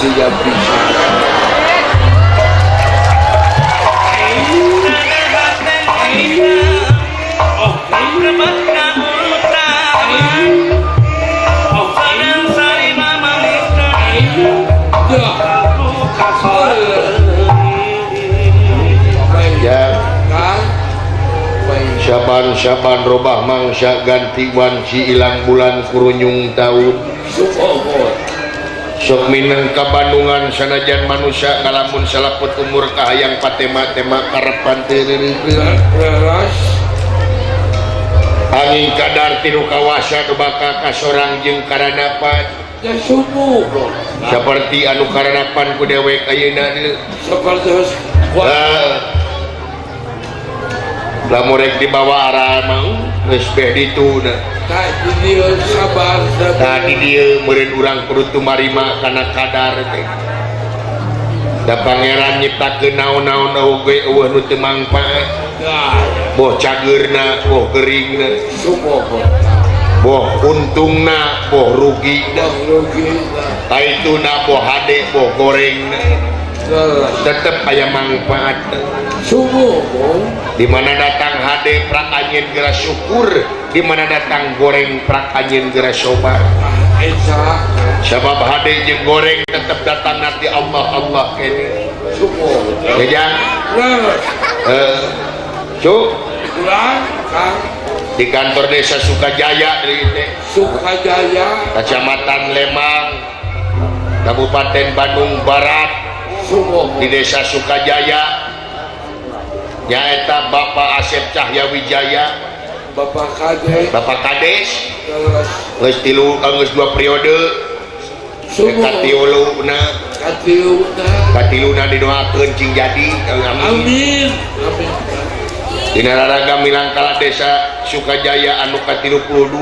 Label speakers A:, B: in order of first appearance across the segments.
A: Siap bisa.
B: Ya. Syaban-syaban robah mangsa ganti wanci ilang bulan kurunyung taun. Sok mineng ka Bandungan sanajan manusia ngalamun salaput umur kahayang patema-tema karepan teu reureus. Angin kadar tilu kawasa nu bakal kasorang jeung karanapan. Seperti anu karanapan ku dewek ayeuna deui. Lamun rek dibawa arah mah geus beh ditu na. Tah di dieu meureun urang kudu tumarima kana kadar teh. Da pangeran nyiptakeun naon-naon oge eueuh nu teu mangpaat. Boh cageurna, boh geuringna, boh untungna, boh rugina, kaituna boh hade, boh gorengna. Tetep aya mangpaat. Di mana datang hade prak anjeun geura syukur, di mana datang goreng prak anjeun geura sobar. Sabab hade jeung goreng tetep datang nanti Allah Allah kene. Ya jang. Cuk. Di kantor desa Sukajaya deui teh.
A: Sukajaya,
B: Kecamatan Lemang, Kabupaten Bandung Barat. Di desa Sukajaya nyaeta Bapak Asep Cahya Wijaya,
A: Bapak Kades,
B: Bapak Kades geus tilu geus dua periode. Katiuluna katiluna didoakeun cing jadi amin.
A: Amin.
B: Dina raraga milangkala desa Sukajaya anu ka-32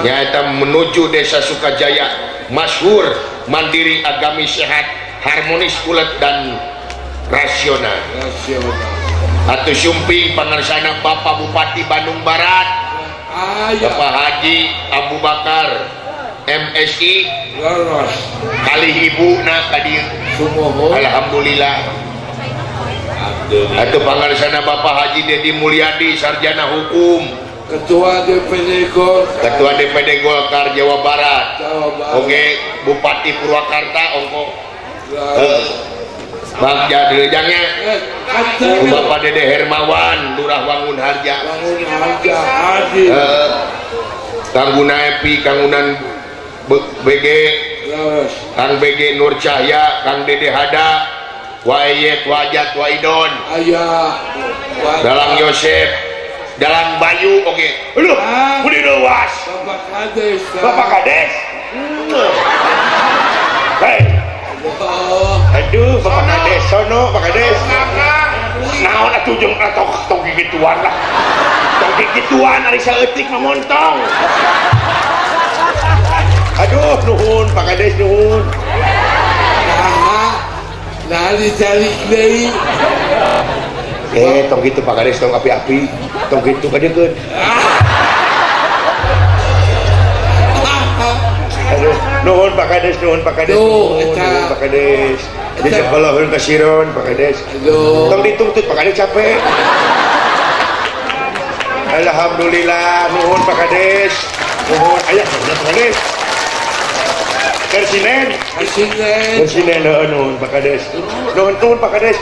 B: nyaeta menuju desa Sukajaya masyhur, mandiri, agami, sehat, harmonis, ulet dan rasional. Atuh sumping pangarsana Bapak Bupati Bandung Barat, Bapak Haji Abu Bakar MSI kali ibu na ka dieu. Alhamdulillah. Atuh pangarsana Bapak Haji Dedi Mulyadi sarjana hukum,
A: Ketua DPD Golkar,
B: Ketua DPD Golkar Jawa Barat, oke Bupati Purwakarta ongko. Bagja dilejangnya Bapak Dede Hermawan Lurah Wangun Harja, Kang Guna Epi, Kang Unan BG, Kang BG Nur Cahya, Kang Dede Hada, Waeyet Wajat Waidon, Dalang Yosep, Dalang Bayu, oke. Aduh, budi luas.
A: Bapak Kades.
B: Bapak Kades. Hei. Aduh, Bapak Kades, sono Bapak Kades. Naon atuh jeung atoh tong gigituan lah. Tong gigituan ari saeutik mah montong. Aduh, nuhun Pak Kades nuhun.
A: Nah, dicari deui.
B: Tong gitu Pak Kades, tong api-api. Tong gitu kadekeun. Aduh, nuhun Pak Kades, nuhun Pak Kades. Nuhun Pak Kades. Di sekolah ka siron Pak Kades. Tong dituntut Pak Kades capek. Alhamdulillah, nuhun Pak Kades. Nuhun aya Pak Kades. Kersinen, kersinen nuhun Pak Kades. Nuhun nuhun Pak Kades.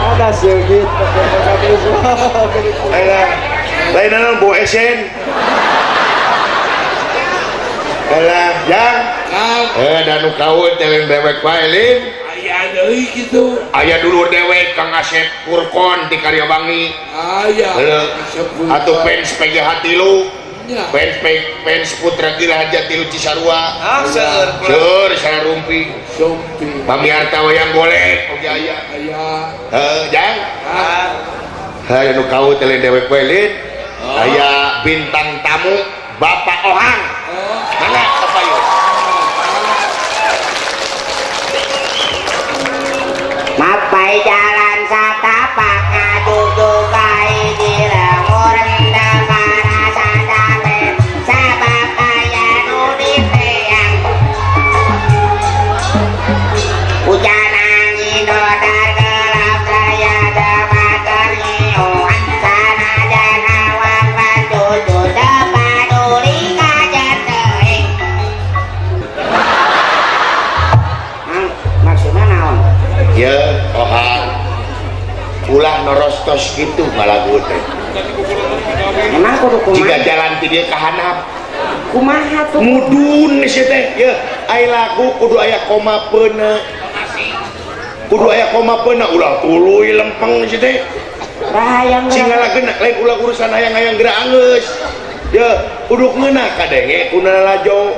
C: Ada seugit Pak Kades.
B: Lain naon bu esen. Alah, jang. Dan nu kaul teh dewek wae lin.
A: Aya deui kitu.
B: Aya dulur dewek Kang Asep Purkon di Karyawangi.
A: Aya.
B: Atuh fans PGH tilu. Fans fans Putra Giraja tilu Cisarua.
D: Ah, seueur.
B: Seueur sararumpi.
A: Sumpi.
B: Pamiarta wayang golek oge aya.
A: Aya.
B: Heuh, jang. Heuh, nu kaul teh dewek wae lin. Aya bintang tamu Bapak Ohang. Mangga kapayun.
E: Mapai jalan satapak ngadudugan
B: Ulah norostos kitu ngalagu teh.
D: Emang kudu kumaha?
B: Jika jalan ti dieu ka handap.
D: Kumaha tuh?
B: Mudun sia teh. Yeuh, ai lagu kudu aya koma peuna. Kudu aya koma peuna ulah tuluy lempeng sia teh.
D: Rahayang
B: Cing ngalageuna lain ulah urusan hayang-hayang geura anggeus. Yeuh, kudu ngeunah kadenge kuna lalajo.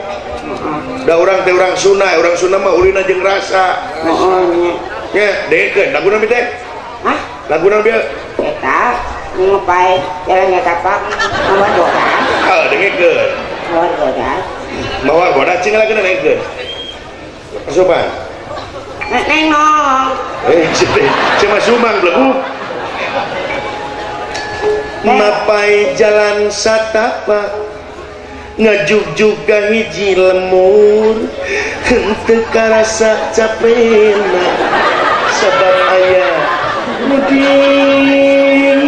B: Da urang teh urang Sunda, urang Sunda mah ulina jeung rasa.
D: Heeh nya.
B: Nya, dengekeun laguna mi teh.
D: Hah?
B: Laguna bieu.
D: Eta ngupai jalan tapak mawar bodas.
B: Heuh, dengekeun.
D: Mawar bodas.
B: Mawar bodas cing laguna dengekeun. Sopan.
D: Neng nong.
B: Cuma sumang belegu. Mapai jalan satapak ngajugjug ka hiji lemur henteu karasa capena sabab aya nu tiang.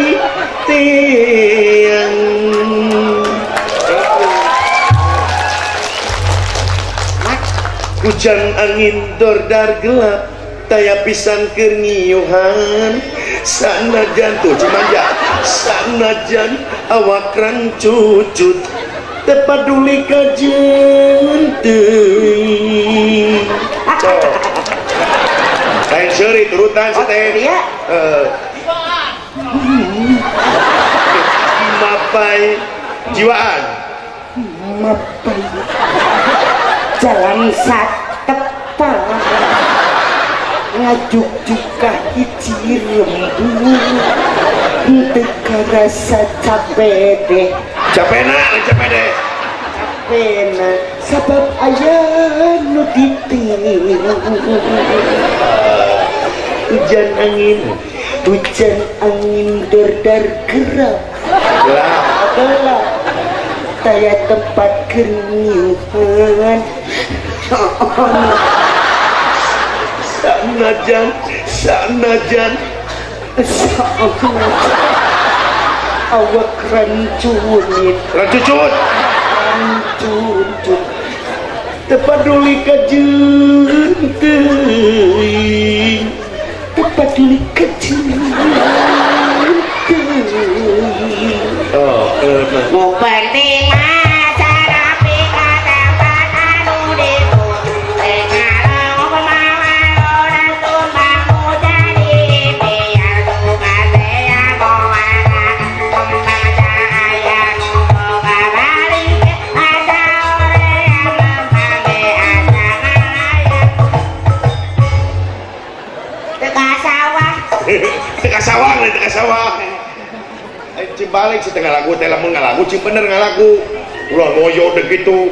B: Hujan angin dordar gelap taya pisan keur ngiyuhan sanajan tuh Cimanja sanajan awak rancucut teu paduli ka jeung teuing. Lain seuri turutan si teh.
D: Iya.
B: Mapai jiwaan.
D: Mapai jalan satepa ngajuk-juk ka hiji lembur henteu karasa capek deh.
B: Capena, capek deh.
D: Capena sabab aya nu diting. Hujan angin, hujan angin dordar kerap.
B: Gelap.
D: Gelap. Taya tempat kenyuhan.
B: Sanajan, sanajan,
D: awak rancunit,
B: rancucut,
D: rancucut,
B: teu paduli ka jeung teuing,
D: teu paduli ka jeung teuing.
B: Oh,
D: nu penting mah sarapi ka tempat anu ditu.
B: Teka sawang, teka sawang. Cing balik sih tengah lagu teh lamun ngalagu cing bener ngalagu. Ulah moyo deh gitu.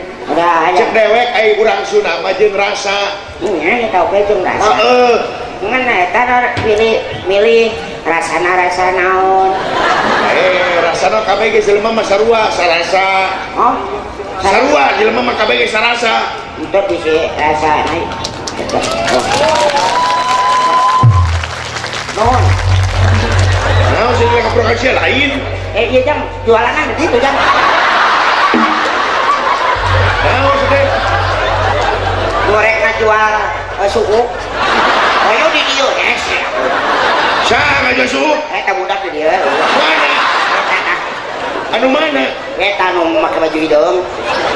B: Cek dewek ai urang Sunda mah jeung rasa.
D: Nya eta oge jeung rasa.
B: Heeh.
D: Ngan eta milih milih rasana rasa naon.
B: Rasana kabeh ge jelema mah sarua sarasa.
D: Oh,
B: sarua jelema mah kabeh ge sarasa.
D: Itu bisi rasa naik. Nuhun.
B: Naon sih lagi produksi lain?
D: Iya jang jualanan di situ jang.
B: Naon sih teh?
D: Goreng ngajual suhu. Ayo di dieu yes.
B: Saha ngajual suhu?
D: Eta budak di dieu.
B: Mana? Anu mana?
D: Eta anu make baju hideung.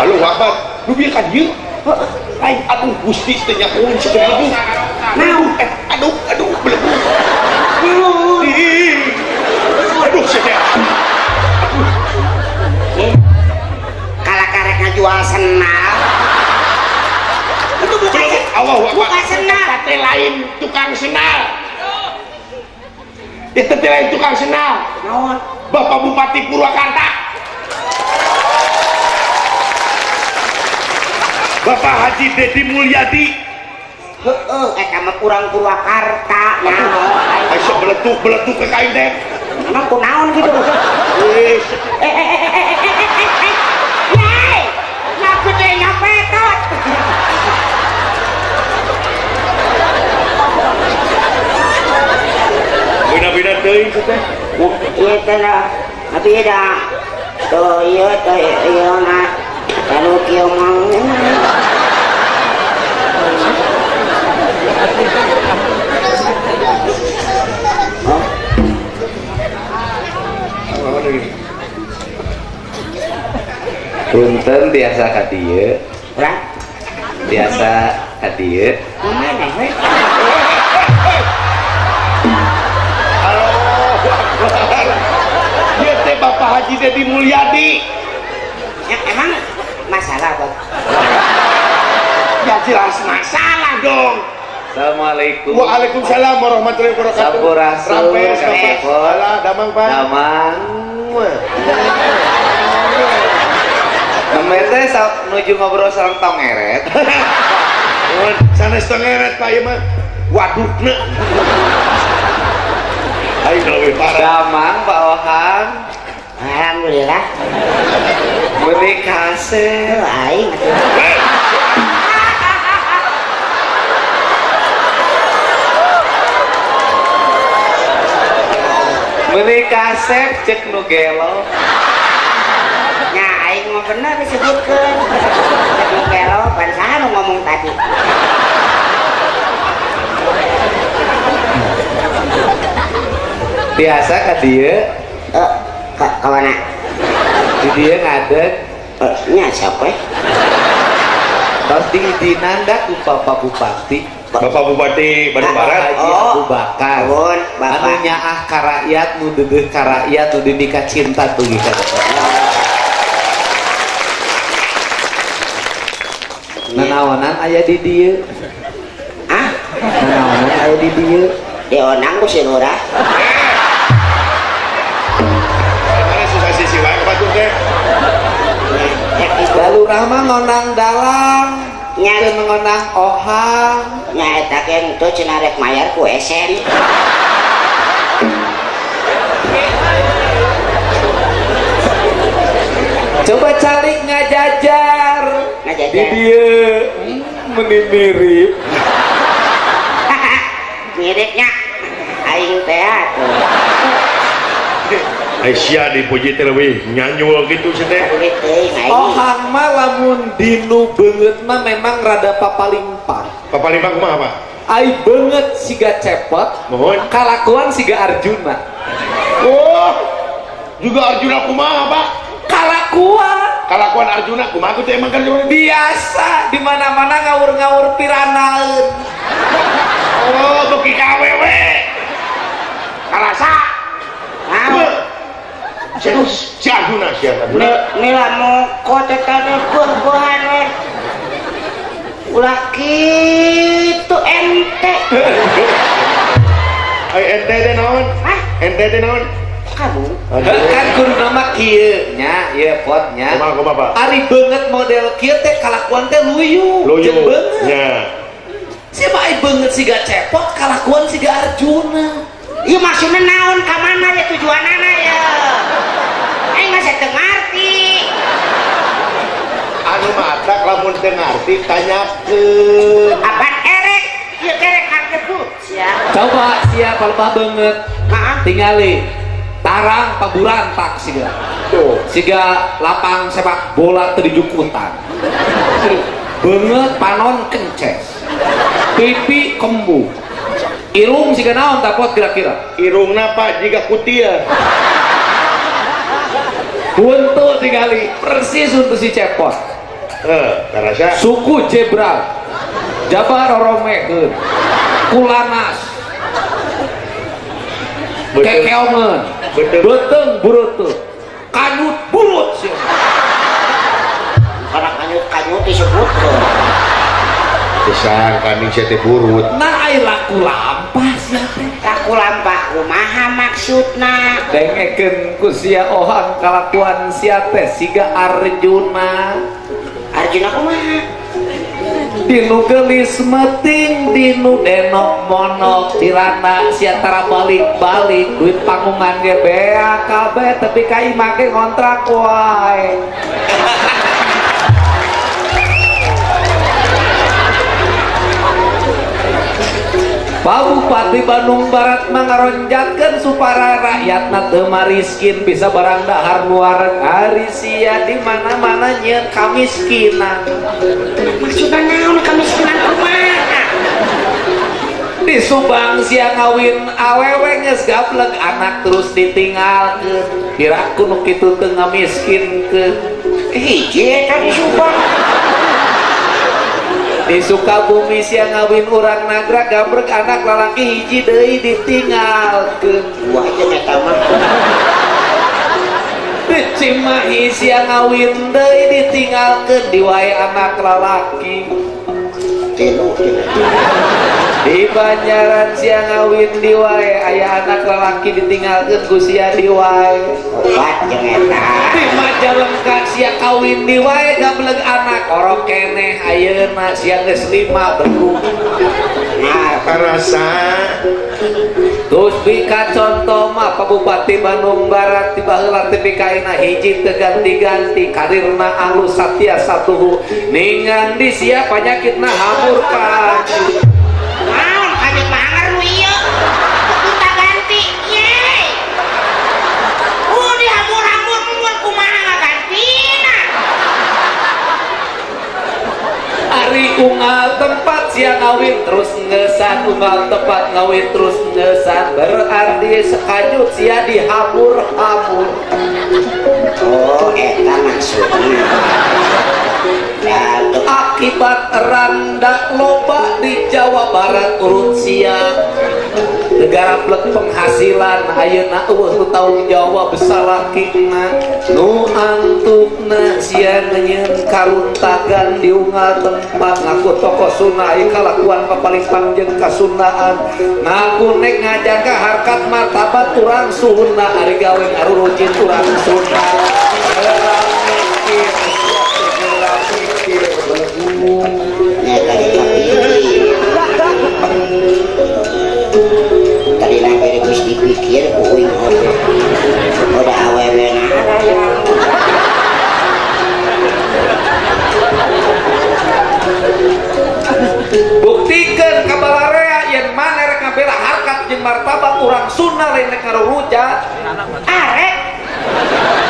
B: Aduh wabat, nu bieu ka dieu. Ai aduh Gusti teh nyakuun si teh.
D: Naon?
B: Aduh aduh belegu. Aduh si teh.
D: Kalah karek ngajual senal. Itu bukan
B: Allah
D: bukan senal.
B: Teh lain tukang senal. Itu teh lain tukang senal.
D: Naon?
B: Bapak Bupati Purwakarta. Bapak Haji Dedi Mulyadi.
D: Heeh, eta mah kurang Purwakarta naon.
B: Ai sok beletuk-beletuk ke kain teh.
D: Emang kunaon gitu.
B: Wis.
D: Yey! Nyaku teh nyapetot.
B: Bina-bina teuing teh.
D: Ieu teh lah. Abi da. Tuh ieu teh ieu na. Lalu kieu mah. Oh.
E: Punten biasa ka dieu.
D: Urang
E: Biasa ka dieu.
D: mana we?
B: Halo. Ieu teh Bapak Haji Dedi Mulyadi.
D: Ya, emang masalah Bang?
B: Ya jelas masalah dong.
E: Assalamualaikum.
B: Waalaikumsalam warahmatullahi wabarakatuh.
E: Sampurasun,
B: Rampes,
E: Kang
B: Bapak.
E: Epot.
B: Alah, damang Pak.
E: Damang. Nembe teh nuju ngobrol sareng tong eret.
B: Sanes tong eret Pak ieu mah. Wadukna. Ayo leuwih parah.
E: Damang Pak Ohang.
D: Alhamdulillah.
E: Meuni kasep.
D: Heuh aing atuh.
E: Meuni kasep cek nu gelo.
D: Nya aing mah bener disebutkeun. Cek nu gelo pan saha nu ngomong tadi.
E: Biasa ka dieu.
D: Ka mana?
E: Di dieu ngadeg.
D: Nya siapa?
E: Tos diizinan da ku Bapak Bupati.
B: Bapak Bupati Bandung Barat.
E: Haji
D: Oh.
E: Abu Bakar.
D: Nuhun, Bapak.
E: Anu nyaah ka rakyat, nu deudeuh ka rakyat, nu dimika cinta tuh ka. Nanaonan aya di dieu.
D: Ah,
E: Nanaonan aya di dieu.
D: dionang ku si lurah.
B: Mana susah sisi wae batur teh.
D: Nya itu.
E: Da lurah mah ngonang dalang,
D: Nya.
E: teu ngonang ohang.
D: Nya eta ge henteu cenah rek mayar ku esen.
E: Coba calik ngajajar.
D: Ngajajar.
E: Di dieu meni mirip.
D: Miripnya aing teh atuh.
B: Aisyah dipuji teh leuwih nyanyul gitu sih teh.
D: Kulit teuing aing.
E: Ohang mah lamun dinu beungeut mah memang rada papalimpah.
B: Papalimpah kumaha Pak?
E: Ai beungeut siga cepot,
B: Mohon.
E: kalakuan siga Arjuna.
B: Oh, juga Arjuna kumaha Pak?
E: Kalakuan
B: Kalakuan Arjuna kumaha teh emang kan
E: biasa di mana-mana ngawur-ngawur piranaeun.
B: Oh, beuki ka awewe. Karasa.
D: Naon?
B: Si Arjuna si Arjuna.
D: Ni lah moko teh tadi buah-buahan we. Ulah kitu ente.
B: Ai ente teh naon?
D: Hah?
B: Ente teh naon?
D: Kamu?
E: Kan kudu nama kieu nya, ieu pot nya.
B: Kumaha kumaha Pak?
E: Ari beungeut model kieu teh kalakuan teh luyu.
B: Luyu.
E: Jeung beungeut.
B: Nya.
E: Siapa ai beungeut siga cepot kalakuan siga Arjuna.
D: Ieu maksudna naon ka mana ya tujuanana ya? Aing mah teu ngarti.
B: Anu matak lamun teu ngarti tanyakeun.
D: Apaan erek? Ieu kerek kartebut sia.
E: Coba sia palebah beungeut.
D: Maaf.
E: Tingali tarang paburantak siga.
B: Tuh.
E: Siga lapang sepak bola teu dijukutan. Beungeut panon kences. Pipi kembu. Irung siga naon tapot kira-kira?
B: Irungna Pak jiga kutil.
E: Huntu tingali persis untuk si cepot.
B: Karasa
E: Suku Jebral. Jabar roromekeun. Kulanas. Kekeongeun.
B: Betul.
E: Beuteung buruteut. Kanyut burut sia.
D: Karena kanyut-kanyut disebutkeun.
B: Pisang kami sia teh burut.
E: Nah ai laku lampah sia teh.
D: Laku lampah kumaha maksudna?
E: Dengekeun ku sia ohang kalakuan sia teh siga Arjuna.
D: Arjuna kumaha?
E: Dinu geulis meting, dinu denok monok, tirana sia tara balik-balik, duit panggungan ge beak kabeh tapi ka imah ge ngontrak wae. Pak Bupati Bandung Barat mangaronjatkeun supaya rakyatna teu mariskin bisa barang dahar nu wareg ari sia di mana-mana nyieun kamiskinan.
D: Maksudna naon kamiskinan kumaha?
E: Di Subang sia ngawin awewe geus gableg anak terus ditinggalkeun. Piraku nu kitu teu ngamiskinkeun.
D: Hiji eta di Subang.
E: Di Sukabumi sia ngawin urang Nagrag gabrek anak lalaki hiji deui ditinggalkeun.
D: Dua jeung eta mah.
E: Di Cimahi sia ngawin deui ditinggalkeun diwae anak lalaki.
D: Tilu jeung eta.
E: Di Banjaran sia ngawin diwae aya anak lalaki ditinggalkeun ku sia diwae.
D: Opat jeung eta.
E: Di Majalengka sia kawin diwae gableg anak orok keneh ayeuna sia geus 5 belum.
D: Nah,
B: Karasa
E: Terus bika contoh mah Pak Bupati Bandung Barat tiba heula teh pikaina hiji teu ganti-ganti karirna alus satya satuhu ningan di sia panyakitna hamur kanjut.
D: Naon kanjut mah anger nu ieu. Gonta ganti. Ye. Dihamur-hamur mun kumaha ngagantina.
E: Ari unggal tempat sia ngawin terus ngesan, unggal tempat ngawin terus ngesan, berarti sekajut sia dihamur-hamur.
D: Oh, eta maksudna. Ya, tuh.
E: Akibat randa loba di Jawa Barat urut sia negara plek penghasilan ayeuna eueuh nu tanggung jawab salakina nu antukna sia ngeunyeun karuntagan di unggal tempat ngaku tokoh Sunda ieu kalakuan papaling pangjeng kasundaan ngaku nek ngajaga harkat martabat urang Sunda ari gawe ngarurujit urang Sunda. Geura mikir, geura mikir, belegu.
D: Nya tadi kapikir. Tadi lampe geus dipikir ku uing oge. Udah awewe na harayang.
E: Buktikan ka balarea yen mana rek ngabela harkat jeung martabat urang Sunda lain rek ngarurujat.
D: Arek.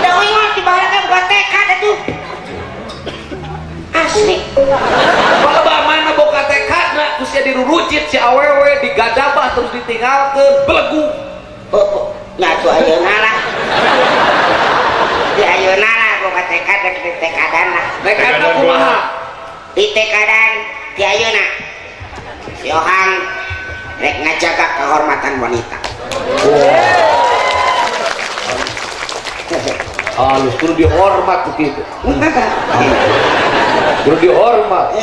D: Da uing mah di baheula buka tekad atuh. Asli.
E: Baleba mana boga tekadna ku sia dirurujit si awewe digadabah terus ditinggalkeun belegu.
D: Oh, nya atuh ayeuna lah. Di ayeuna lah boga tekad rek ditekadan lah.
E: Tekadna kumaha?
D: Ditekadan di ayeuna. Si Ohang rek ngajaga kehormatan wanita.
E: Halus kudu dihormat begitu. Kudu dihormat.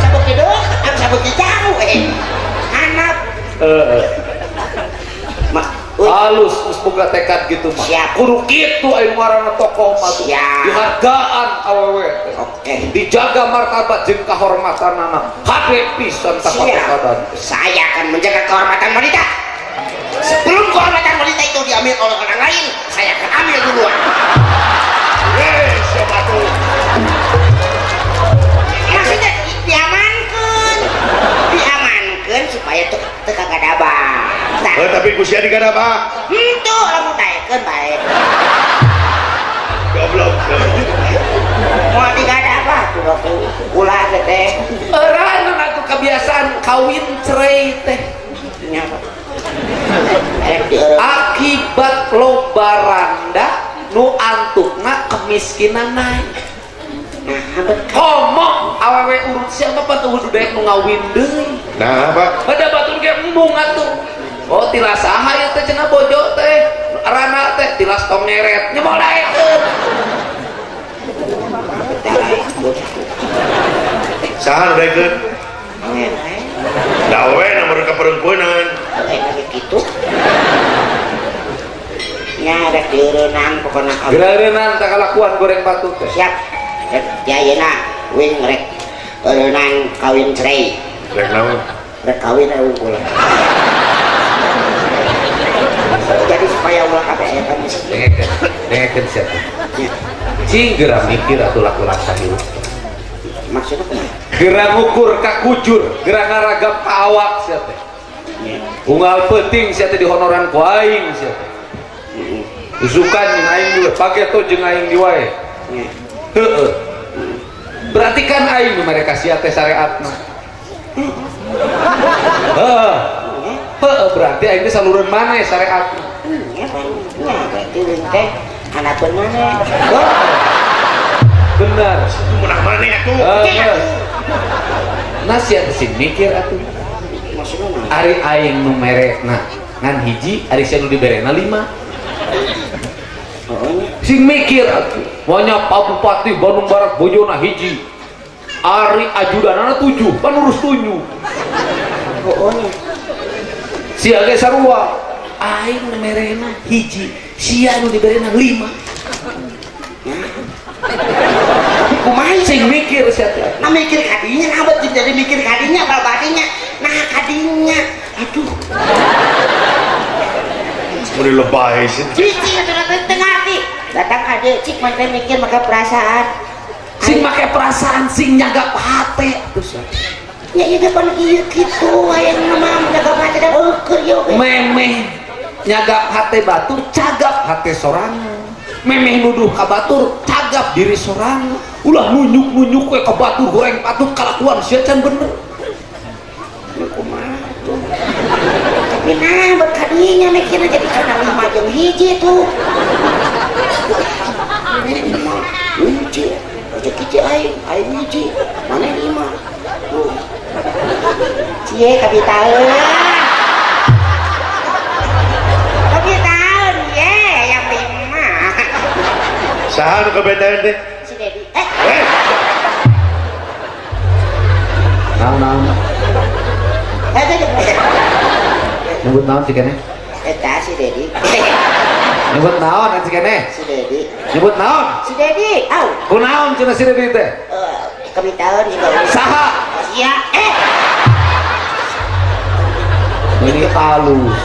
D: Sabuk hidup, sabuk jauh eh. Anak. Ma,
E: Halus geus boga tekad gitu mah.
D: Siap.
E: Kudu kitu aya ngaranna tokoh mah tuh.
D: Siap.
E: Dihargaan awewe.
D: Oke.
E: Dijaga martabat jeung kahormatanana. Hade pisan tah
D: Siap.
E: patekadan.
D: Saya akan menjaga kehormatan wanita. Sebelum kehormatan wanita itu diambil oleh orang lain, saya akan ambil duluan.
B: Siapa tuh?
D: Maksudnya diamankan, diamankan supaya tuh teu kagadabah. Tah.
B: Oh, tapi ku sia digadabah.
D: Henteu lamun daekeun bae.
B: Goblok.
D: Moal digadabah tuh dok ulah teh.
E: Eureun atuh kebiasaan kawin cerai teh.
D: Nya.
E: Akibat loba randa nu antukna kemiskinan naik. Komo awewe urut siapa pan tuh daek nu ngawin deui.
B: Nah, Pak.
E: Pada batur ge embung atuh. Oh, tilas saha ieu teh cenah bojo teh, rana teh tilas tong nyeret. Nya moal daekeun.
B: Saha nu daekeun? Da we na mereka perempuanan.
D: Kitu. Nya rek dieureunang pokona.
E: Geureunan tak kalakuan goreng batu teh.
D: Siap. Rek di ayeuna wing rek eureunang kawin cerai.
B: Rek naon?
D: Rek kawin unggul. Jadi supaya ulah kabeh aya kan miskin.
E: Dengekeun, dengekeun sia teh. Cing geura mikir atuh laku-laksa hirup.
D: Maksudna kumaha?
E: Geura ngukur ka kujur, geura ngaragap ka awak sia teh. Unggal peuting sia teh dihonoran ku aing sia teh. Usukan jeung aing juga, pake tuh jeung aing di wae. Heeh. Berarti kan aing nu mereka sia teh syariatna. Heeh. Heeh. Heeh, berarti aing teh saluran mana ya syariat.
D: Nya kan, nya berarti urang teh handapeun mana?
E: Bener.
B: Menang mana atuh?
E: Heeh. Nah sia teh sing mikir atuh.
D: Maksudna naon?
E: Ari aing nu merena ngan hiji, ari sia nu diberena 5.
D: Heeh nya.
E: Sing mikir atuh. Banyak Pak Bupati Bandung Barat bojona hiji. Ari ajudanana 7, pan urus 7.
D: Heeh nya.
E: Sia ge sarua. Aing nu merena hiji, sia nu diberena 5.
D: Kumaha
E: Sing mikir sia teh.
D: Nah mikir kadinya, nah buat jadi mikir kadinya, balbadinya, nah kadinya, aduh,
B: Mun lebay sih.
D: cici atuh teu ngarti. Datang ka dieu cik mah teh mikir make perasaan.
E: Sing make perasaan, sing nyagap hate terus.
D: Ya ieu teh pan ieu kitu hayang mah nyagap hate da eueuh ieu oge.
E: Memeh nyagap hate batur, cagap hate sorangan. Memeh nuduh ka batur, cagap diri sorangan. Ulah nunjuk-nunjuk we ka batur goreng patut kalakuan sia can bener.
D: Ya kumaha tuh. Tapi nah buat kadinya mikirna jadi kana 5 jeung hiji tuh. 5 hiji. Rezeki hiji aing, aing hiji. Mana 5? Tuh. Cie kabitaeun. Kabitaeun ye yang 5.
B: Saha nu kabitaeun teh?
D: Si Dedi.
E: Naon naon.
D: Teh.
E: Nyebut naon sih keneh?
D: Eta si Dedi.
E: Nyebut naon sih keneh?
D: Si Dedi.
E: Nyebut naon?
D: Si Dedi. Au.
E: Kunaon cenah si Dedi teh?
D: Kabitaeun juga.
E: Saha?
D: Sia.
E: Ini halus.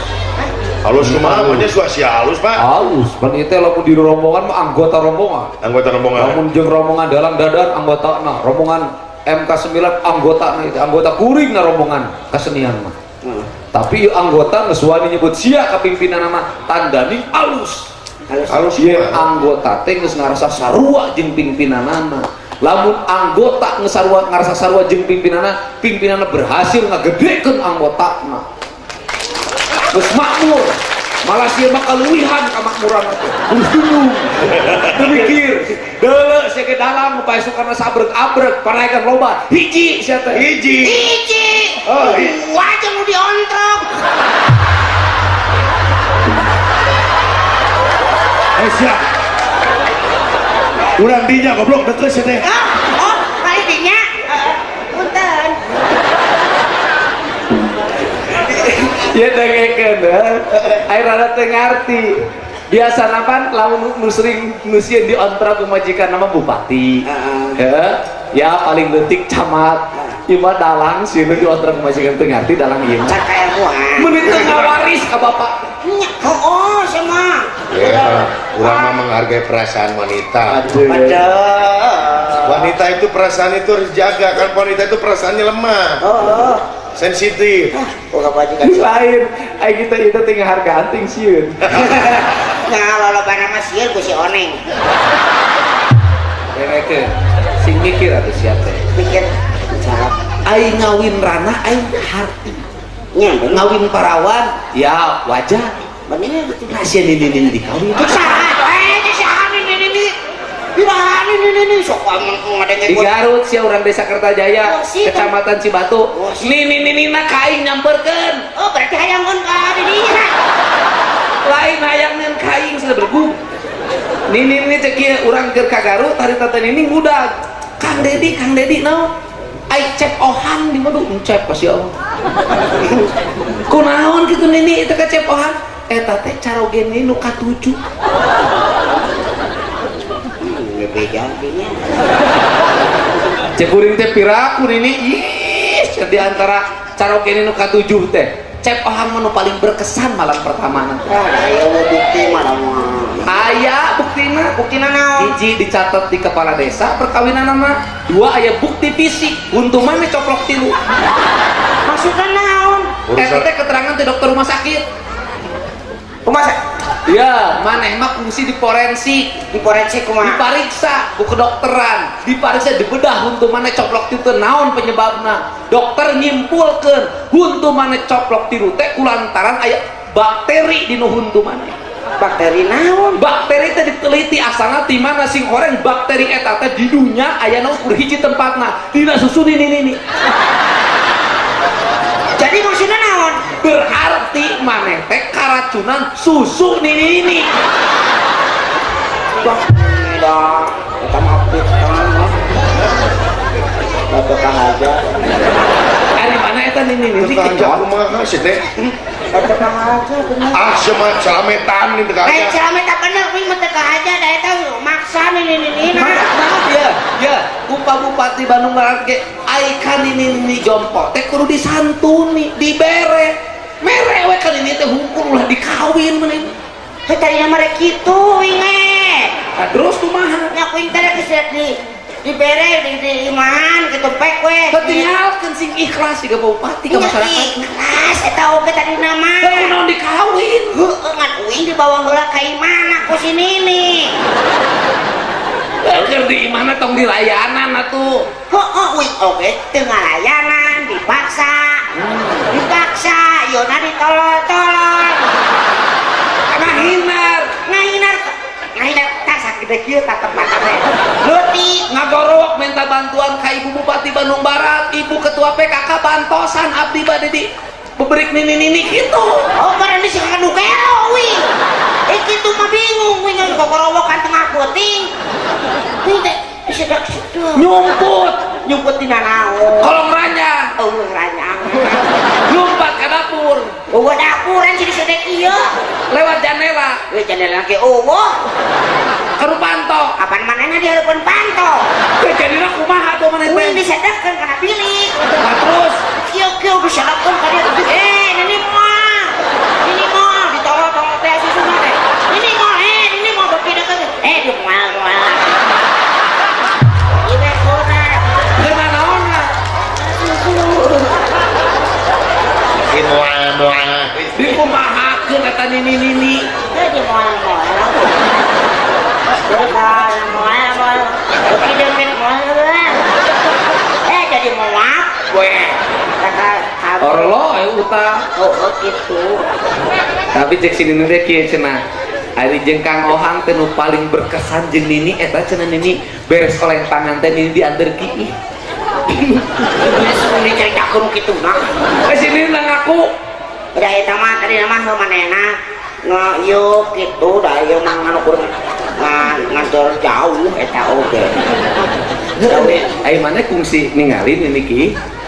B: Halus kumaha nya suasi halus, Pak.
E: Halus. Pan ieu teh lamun di rombongan mah anggota rombongan.
B: Anggota rombongan.
E: Lamun jeung rombongan dalang dadan anggotana, rombongan MK9 anggotana itu anggota kuring na rombongan kesenian mah. Tapi ieu anggota geus wani nyebut sia ka pimpinan mah tandani halus.
D: Halus.
B: Halus
E: Ieu anggota teh geus ngarasa sarua jeung pimpinanana. Lamun anggota geus sarua ngarasa sarua jeung pimpinanana, pimpinanana berhasil ngagedekeun anggotana. Geus makmur. Malah sia mah kaluwihan kamakmuran teh. Geus dunung. Teu mikir. Deuleu sia ge dalang nu paesukanna sabrek-abrek panaekan loba. Hiji sia teh.
B: Hiji.
D: Hiji.
B: Oh,
D: Dua jeung nu diontrok.
B: Siap. Urang dinya goblok deket sia teh.
D: Oh, kali dinya. Punten.
E: Ya dengekeun heuh. Aing rada teu ngarti. Biasana pan lamun nu sering nu sieun diontrok ku majikan nama bupati. Heeh. Ya paling leutik camat. Ieu mah dalang sieun diontrok ku majikan teu ngarti dalang ieu mah.
D: Can kailmuan.
E: Meuni teu ngawaris ka bapak.
D: Nya, heueuh sama.
B: Ya, urang mah menghargai perasaan wanita.
E: Aduh.
D: Padahal.
B: Wanita itu perasaan itu harus jaga kan, wanita itu perasaannya lemah.
D: Oh,
B: Sensitif.
D: ah, boga majikan
E: Lain, aing kita itu tinggal harga anting sieun.
D: Nah, lolobana mah sieun ku si Oneng.
E: Dengekeun. Sing mikir atuh sia teh.
D: Mikir salah.
E: Aing ngawin rana aing harti.
D: Nya bener.
E: Ngawin parawan ya wajar.
D: Bener gitu.
E: Nah sia nini-nini dikawin.
D: Itu saha? Itu saha nini-nini? Iraha nini-nini sok ngadenge
E: Di Garut sia urang desa Kertajaya,
D: Oh, sih,
E: Kecamatan Cibatu.
D: Oh, sih.
E: Nini-nini na ka aing nyamperkeun.
D: Oh, berarti hayangeun ka dirinya.
E: Lain hayangeun ka aing cenah bergu. Nini-nini cek ieu urang keur ka Garut harita teh nini ngudag. Kang Dedi, Kang Dedi naon? Ai cep ohan di mah cep ka sia. Kunaon kitu nini itu ka cep ohan? Eta teh caroge nini nu katujuh.
D: Beda dinya.
E: Cek kuring teh piraku nini. Ih, di antara caroge nini nu katujuh teh. Cep ohan mah nu paling berkesan malam pertama nanti.
D: Ah, aya bukti mah mah.
E: Aya buktina.
D: Buktina naon?
E: Hiji dicatat di kepala desa perkawinan nama. Dua aya bukti fisik. Untung mana coplok tilu.
D: Maksudna naon?
B: Urusan
E: Eta teh keterangan ti dokter rumah sakit.
D: Rumah sakit.
E: Ya, maneh mah kungsi di forensik.
D: Di forensik kumaha?
E: Dipariksa ku kedokteran, dipariksa dibedah huntu maneh coplok tilu teh naon penyebabna. Dokter nyimpulkeun huntu maneh coplok tilu teh kulantaran aya bakteri di nu huntu maneh.
D: Bakteri naon?
E: Bakteri teh diteliti asalna ti mana sing horeng bakteri eta teh di dunya ayana ukur hiji tempatna dina susu nini nini.
D: Jadi maksudnya naon?
E: Berarti maneh teh karacunan susu nini nini.
D: Bah, dah, kita mah fitnah. Bapak aja.
E: Ari mana eta nini nini
B: Teu
E: kecot?
B: Kumaha sih teh?
D: Bapak aja bener.
B: Ah, sia selametan teu
D: Lain
B: aja.
D: selamat bener, wing mah teu aja da eta maksa nini nini.
E: Maaf ya, ya, Upa Bupati Bandung Barat ge ai ka nini nini jompo teh kudu disantuni, dibere. Mere we ka nini teh hungkul ulah dikawin maneh.
D: Heuh tadi mah rek kitu wing eh.
E: Nah, terus kumaha?
D: Nya kuing teh geus di dibere di imahan gitu pek we.
E: Ketinggalkeun sing ikhlas siga bupati ka
D: Nya
E: masyarakat.
D: ikhlas eta oge tadi nama.
E: Teu naon dikawin.
D: Heueuh ngan uing dibawa heula ka imahna ku si nini.
E: Keur di imahna tong dilayanan atuh.
D: Heueuh uing oge teu ngalayanan dipaksa. Dipaksa yeuna ditolol-tolol.
E: Ngahinar,
D: Ngahinar ngahinar tas sagede kieu tatep mata teh. Leutik.
E: Ngagorowok minta bantuan ka Ibu Bupati Bandung Barat, Ibu Ketua PKK bantosan abdi bade di beberik nini-nini gitu.
D: Oh, barang di sing anu gelo wing. Eh kitu mah bingung wing gogorowokan tengah peuting. Wing teh sedak-sedak.
E: Nyumput,
D: Nyumput dina naon?
E: Kolong ranjang,
D: Eueuh ranjang.
E: Lompat ke dapur,
D: Eueuh dapuran sih disedek ieu.
E: Lewat jendela,
D: Eueuh jendela ge eueuh.
E: Ke panto.
D: Kapan manehna di hareupeun panto?
E: Ke jadina kumaha tuh maneh
D: Wing
E: teh?
D: disedekkeun kana bilik.
E: Nah, terus
D: Kieu-kieu disedekkeun ka dieu. Eh, ini mah. Ini mah ditolong-tolong teh susuna teh. Ini mah eh ini mah beuki deukeut. Eh di moal-moal. Ieu we kurang.
E: Kena naonna?
B: Ih, moal moal.
E: Dikumahakeun eta nini-nini.
D: Eh di moal-moal. Bukan moal-moal. Beuki deukeut moal. Eh jadi moal
E: We.
D: Kata
E: Orlo utah.
D: Oh, oh gitu.
E: Tapi cek sini teh kieu cenah. Ari jeung Kang Ohang teh nu paling berkesan jeung Nini eta cenah Nini beres oleng tangan teh Nini diantar kiih.
D: Geus diceritakeun kitu mah.
E: Eh si Nini ngaku.
D: Udah eta mah tadi mah heuh manehna ngeyuk gitu da ieu mah nganu kur ngantor jauh eta oge. Jauh.
E: Ai mana kungsi ningali Nini ki?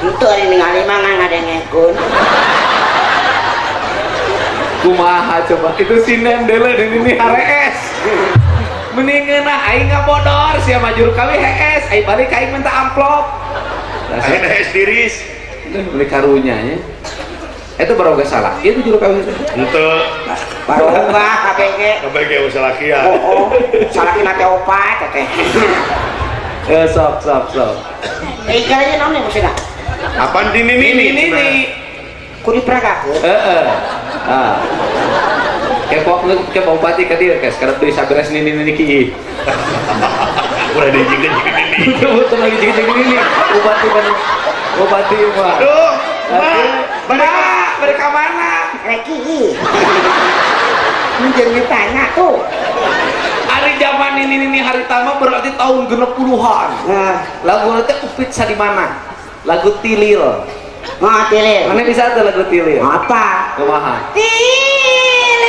D: Henteu ari ningali mah ngan ngadengekeun.
E: Kumaha coba itu sinden dele dan ini HRS. Mending ngeunah aing ngabodor sia mah juru kawi HS, aing balik aing minta amplop.
B: Ayeuna es diris.
E: Beli karunya nya. Itu baru gak salah. Itu juru kawin teh.
B: Henteu.
D: Baroga kabeh ge.
B: Kabeh ge salakian.
D: Oh, oh. Salakina teh opat teh.
E: Eh sok sok sok.
D: Eh kalian naon nih maksudna?
B: Apaan di nini?
E: Nini nini.
D: Ku diperagakeun.
E: Heeh. Ah. Kepo kepo bupati ka dieu kes karep deui saberes nini nini ki.
B: Udah dijigin nini.
E: Betul lagi jigin nini. Bupati Bandung. Bupati mah.
B: Aduh,
E: Ma, mereka mereka mana?
D: Reki. Jeung ditanya tuh.
E: Hari zaman ini ini hari tama berarti tahun 60-an.
D: Nah,
E: Lagu nanti Upit Sadimana. Lagu Tilil.
D: mau tilil.
E: Mana bisa tuh lagu Tilil?
D: Apa?
E: Kumaha?
D: Tilil,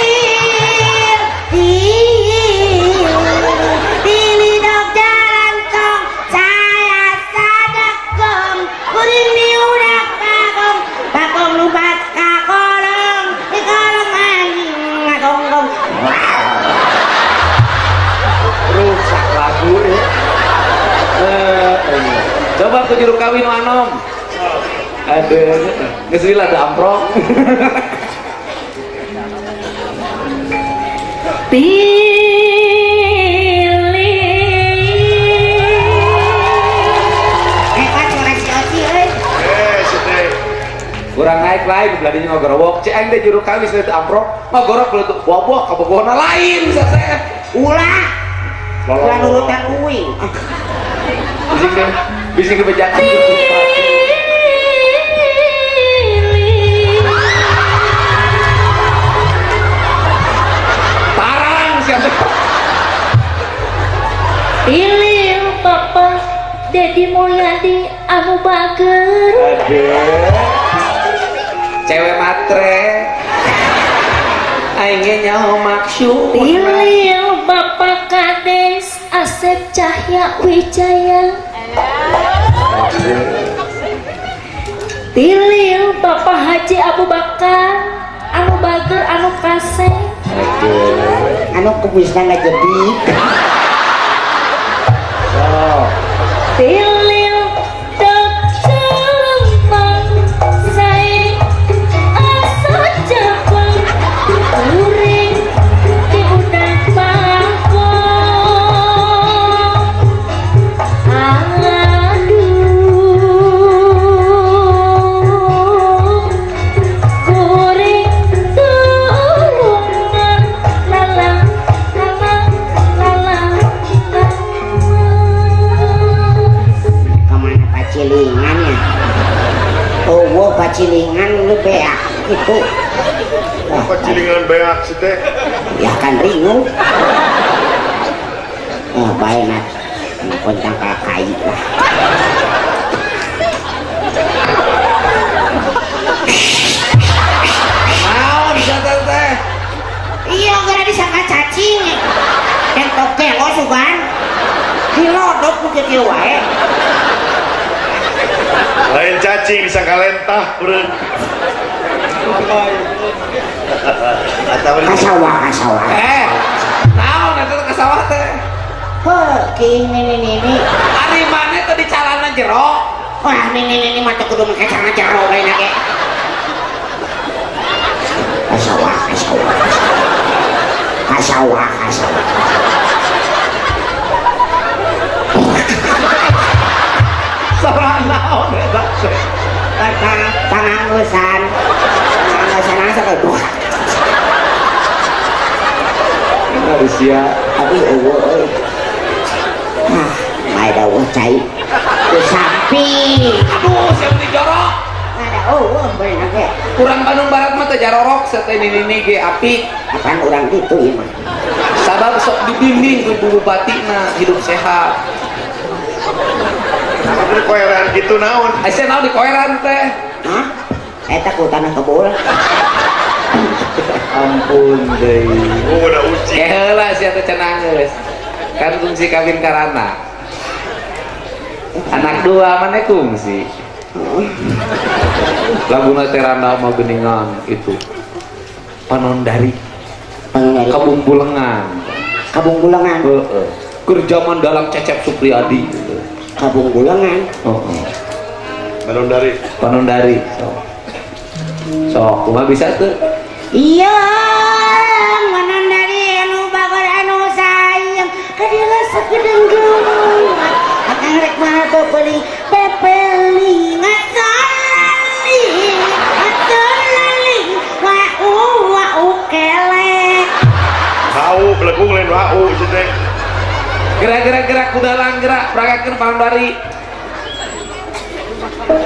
D: tilil, tilil jalan tong, saya sadak gong, kuring diudak bagong, bagong lumpat ka kolong, di kolong angin ngagong gong.
E: Rusak lagu ya. Eh, eh. Coba aku juru kawin anom. Aduh, geus lila ada amprok.
D: Hebat suara si Oci, euy.
B: Eh, si teh.
E: Kurang naik, lain belah dinya ngagorowok. Cek aing teh juru kawis teh amprok, ngagorok leutuh boboh kabogohna lain saseh.
D: Ulah. Ulah nurutan uing.
E: Bising deh, bising kebejakan bupati. Tarang siapa?
F: Pilih Bapak Dedi Mulyadi anu bager.
E: Aduh. Cewek matre. Aing ge nyaho maksud.
F: Pilih Bapak Kades Asep Cahya Wijaya. Pilih Bapak Haji Abu Bakar anu bager anu kaseh.
D: Anu kumisna ngajebik.
F: Pilih Dokter Mang Sae asa Jepang kuring di udang pangkong. Aduh kuring tulungan lalang lalang lalang.
D: Kemana pacilingan ya? Oh, pacilingan lu beak gitu. Wah,
B: Pacilingan beak sih teh.
D: Ya kan ringu. Oh, bae nat. Kontang kakai lah.
E: Naon jantan teh?
D: Iya, gara disangka cacing. Entok gelo sugan. Dilodok ku kieu wae.
B: Lain cacing disangka lentah beureun. Atau
D: Kasawah, kasawah.
E: Naon eta teh kasawah teh?
D: Heuh, ki nini nini.
E: Ari maneh teh di calana jero.
D: Wah, nini nini mah teu kudu make calana jero bae na ge. Kasawah, kasawah. Kasawah, kasawah.
E: Salah naon eta teh?
D: Panganggusan. Panganggusan asa ka buka.
E: Manusia
D: Tapi eueuh euy. Ah, mae da eueuh cai. Ku sapi.
E: Aduh, siapa di jorok?
D: Ada eueuh bae na ge.
E: Kurang Bandung Barat mah teh jarorok sateh nini ge apik.
D: Apaan urang kitu ieu mah.
E: Sabab sok dibimbing ku ibu bupatina hidup sehat.
B: Tapi koeran gitu naon?
E: Asa naon di koeran teh?
D: Hah? Eta ku tanah kebul.
E: Ampun deui.
B: Oh, udah uci.
E: Eh heula sia teh cenah geus. Kan kungsi kawin karana. Anak dua mana kungsi? Laguna teh randa mah geuningan itu. Panondari
D: Panondari.
E: Kabung Bulengan.
D: Kabung Bulengan.
E: Heeh. Keur zaman dalang Cecep Supriyadi gitu.
D: Kabung Bulengan.
E: Heeh.
B: Panondari.
E: Panondari. Sok. Sok, kumaha bisa tuh?
D: Iya, manondari anu bagor anu sayang kadila sakedeung geungan. Akang rek mana pepeling pepeling atolali atolali wau wau kelek.
B: Wau belegung lain wau sih teh.
E: Gerak gerak gerak kudalang gerak peragakeun Panondari.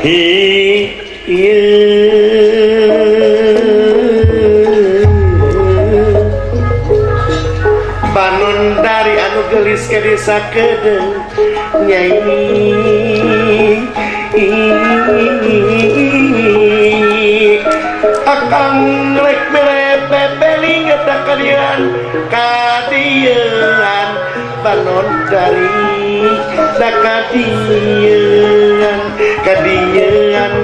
B: Hi Panondari anu geulis ke desa kedeung nyai akang rek mere pepeling eta kadian kadian Panondari da kadian kadian
E: Kadian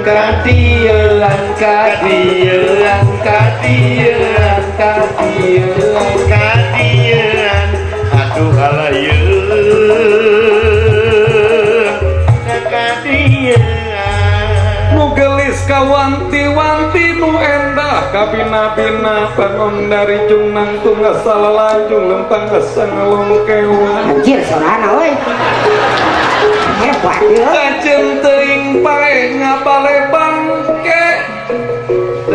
E: kadian kadian kadian
B: kadian aduh halayeun kadian
G: Nu gelis kawanti-wanti nu endah kabina-bina Panondari jung nangtung asal lanjung lempang asa ngalongkewan.
D: Anjir sorana euy. Hebat ieu.
G: Kaceun teuing pae ngabale bangke.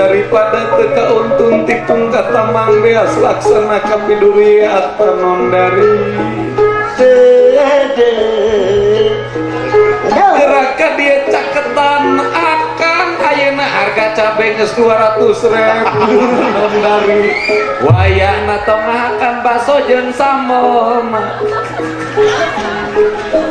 G: Daripada teu kauntun tipung ka tamang beas laksana kapiduriat panondari. Gerak dia caketan akan ayeuna harga cabe geus 200.000 dari wayahna tong ngahakan baso jeung sambel mah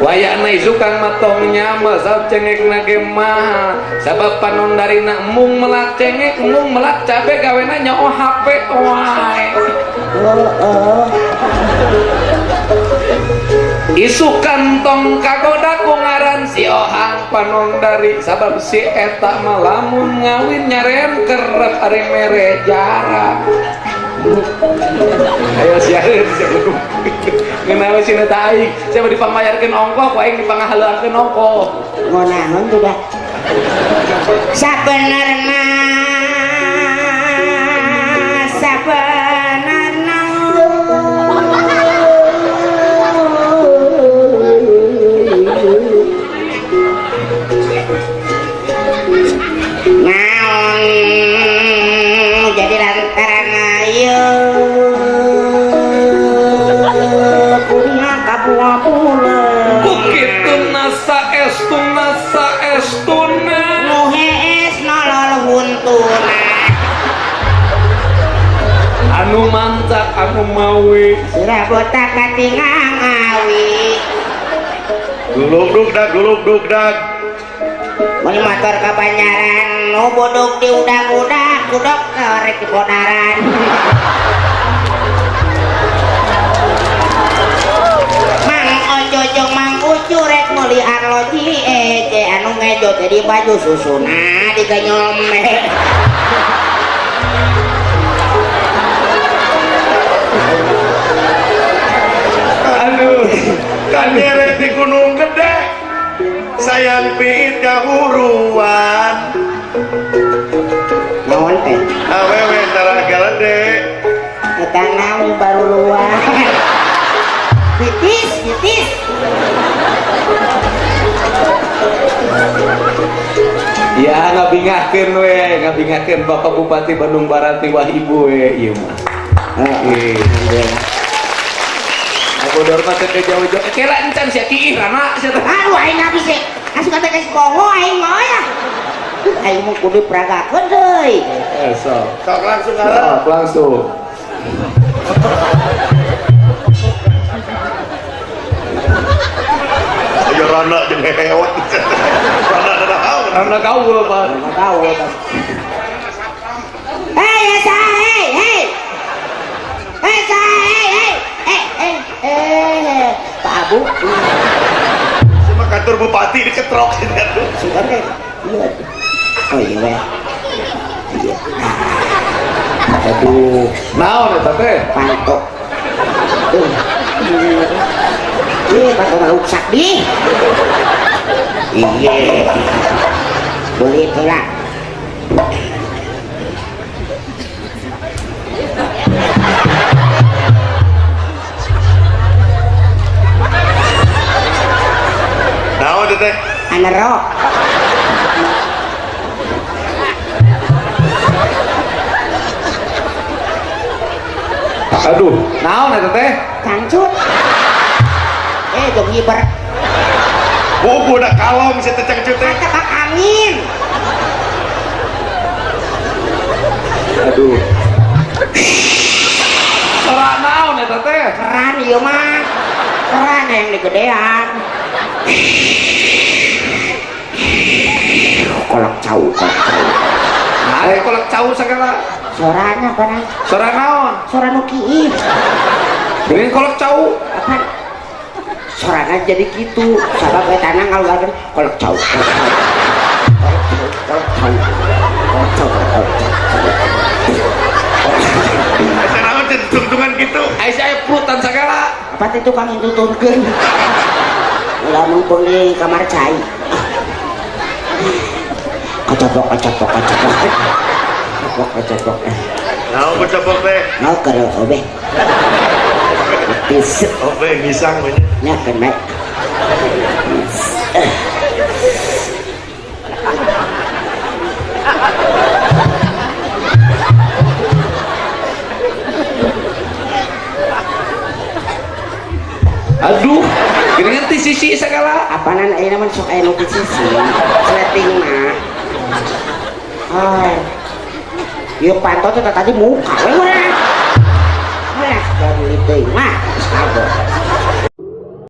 G: wayahna isukan mah tong nyamel sabab cengekna ge mahal sabab panondarina mung melak cengek mung melak cabe gawena nyoo HP wae. Isukan tong kagoda ku ngaran si Ohang panondari sabab si eta mah lamun ngawin nyaren kerep ari mere jarak. Ayo siareun sia kudu. Ngeunah we sina ta aing, sia mah dipangmayarkeun ongkoh ku aing dipangahaleuangkeun ongkoh.
D: Ngonaon tuh dah. Sabenerna sabenerna naon jadi lantaran ayo punya kabua pula
G: Kukitu nasa estuna
D: nu hees nolol huntuna
G: anu mancak anu mawi
D: sirah botak katingang awi
B: Gulug dug dag gulug dug dag.
D: Mun motor ka Banjaran nu bodog di udang-udang ku dokter rek di Bonaran. Mang Ojo jeung Mang Ucu rek meuli arloji ece anu ngejo teh di baju susuna diganyome.
G: Aduh,
B: kan nyeret di Gunung Gede sayang piit kahuruan.
D: Naon teh?
B: Awewe tara galede.
D: Eta naon baru luar. Bitis, bitis.
E: Ya ngabingahkeun we, ngabingahkeun Bapak Bupati Bandung Barat ti wah ibu we ieu mah.
D: Alhamdulillah.
E: Bodor mah teh jauh-jauh. Kela encan sia kiih rana sia teh.
D: Aduh aing habis sih. Asup teh geus bongo aing mah ya. Aing mah kudu diperagakeun deui.
E: Sok.
B: Sok langsung arah.
E: Sok langsung.
B: Ayo rana jeung hewat. Rana naon?
E: Rana gaul, Pak.
D: Rana gaul, Pak. Hei, esa, hei, hei. Hei, esa, hei, hei. Pak Abu.
B: Sama kantor bupati diketrok gitu.
D: Sugan teh. Iya. Oh iya weh. Iya.
E: Aduh, naon eta teh?
D: Pantok. Iya, pantok ngaruksak di. Iya. Boleh tolak.
B: Naon teh?
D: Anerok.
E: Aduh, naon eta teh?
D: Cangcut. Jong nyiber.
B: Buku udah kalong si teh cangcut teh.
D: Kata Pak Amin.
E: Aduh. Sora naon eta teh?
D: Keran ieu mah. Keran yang digedean. Kolak cau, kolak cau.
E: Nah, kolak cau sagala.
D: Sorana apa?
E: Sora naon?
D: Sora nu kiih.
E: Geuning kolak cau.
D: Apa? Sorana jadi gitu. Sabab eta na ngaluarkeun kolak cau, kolak cau. Kolak cau, kolak cau, kolak cau.
B: Eta naon teh tungtungan kitu?
E: Ai aya pelutan sagala.
D: Apa teh tukang tuturkeun? Ulah mumpung di kamar cai. Kocopok, kocopok, kocopok. Kocopok, kocopok.
B: Naon kocopok teh?
D: Naon keur obeh. Pisep.
B: Obeh ngisang we nya.
D: Nya keun bae.
E: Aduh, geuningan ti sisi segala.
D: Apanan ayeuna mah sok aya nu ti sisi sletingna. Ah. Ieu panto teh tadi muka we meureun. Alah, beli teuing mah geus kagok.